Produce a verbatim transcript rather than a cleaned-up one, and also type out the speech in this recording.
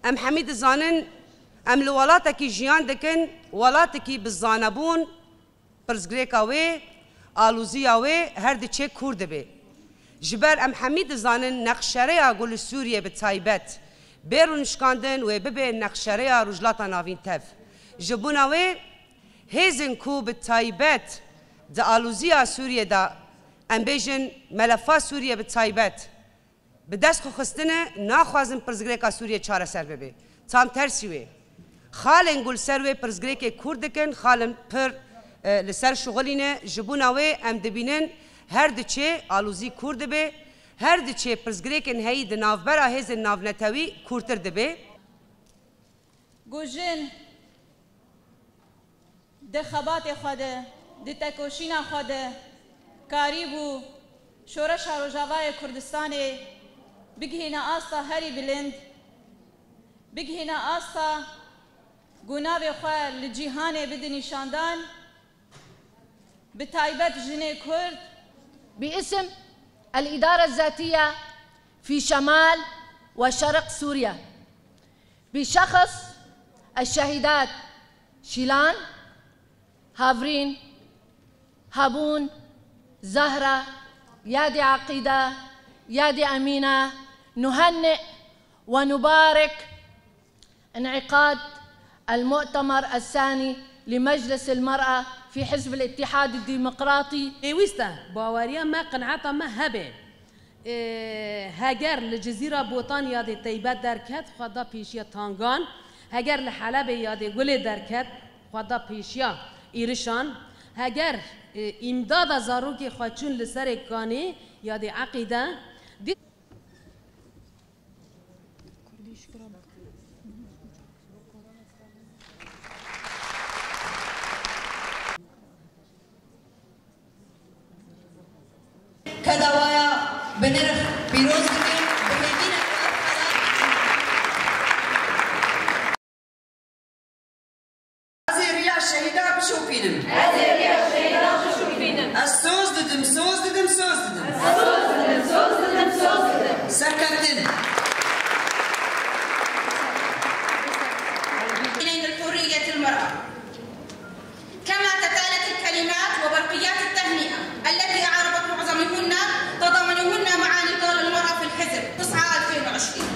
Em hemî dizanin, em li welatekî jiyan dikin, welatekî bi zanebûn, pirsgirêka wê, alûziya wê her diçê kûr dibe. Ji ber em hemî dizanin nexşereya ku li Sûriyê bi taybet bê rûnişkandin wê bibe nexşereya Rojhilata Navîn tev. Ji bona wê hêzên ku bi taybet di alûziya Sûriyê de, em bêjin melefa Sûriyê bi taybet, bi dest xwe xistine, naxwazin pirsgirêka Sûriyê çareser bibe. Tam tersî wê. Xalên ku li ser wê pirsgirêkê kûr dikin, xalên pir, e, li ser şixulîne. Ji bona wê em dibînin her diçê alûzî kûr dibe, her diçê pirsgirêkên heyî di navbera hêzên navnetewî kûrtir dibe. Ku jin di xebatê xwe de, di tekoşîna xwe de karîbû Şoreşa Rojavayê Kurdistanê bigihîne asta herî bilind, bigihîne asta ku navê xwe li cîhanê bide nîşandan, bi taybet jinê Kurd. باسم الإدارة الذاتية في شمال وشرق سوريا، بشخص الشهيدات شيلان، هافرين، هابون، زهرة، يادي عقيدة، يادي أمينة، نهنئ ونبارك انعقاد المؤتمر الثاني لمجلس المرأة في حزب الاتحاد الديمقراطي. Pêwîst e baweriya me, qenaeta me hebe. Ê, heger li Cizîra Botan yadê teybet derket, xwe da pêşiya tangan, heger li Helebê yadê gulê derket, xwe da pêşiya êrişan, heger, ê, îmdada zarokê xwe çûn li serê kanê yadê eqîde, dî- Kedawaya bi nirx pîroz dikim, bi hêvî ne ku ev xelat. Ez ê riya şehîda bişopînim. Ez ê riya şehîda bişopînim. Ez soz didim, soz didim, soz didim. Ez soz didim, soz didim, soz didim. Serkeftin. إلينا الحرية المرأة. كما تتالت الكلمات وبرقيات التهنئة التي أعربت معظمهن، تضامنهن مع نضال المرأة في الحزب تسعة ألفين وعشرين.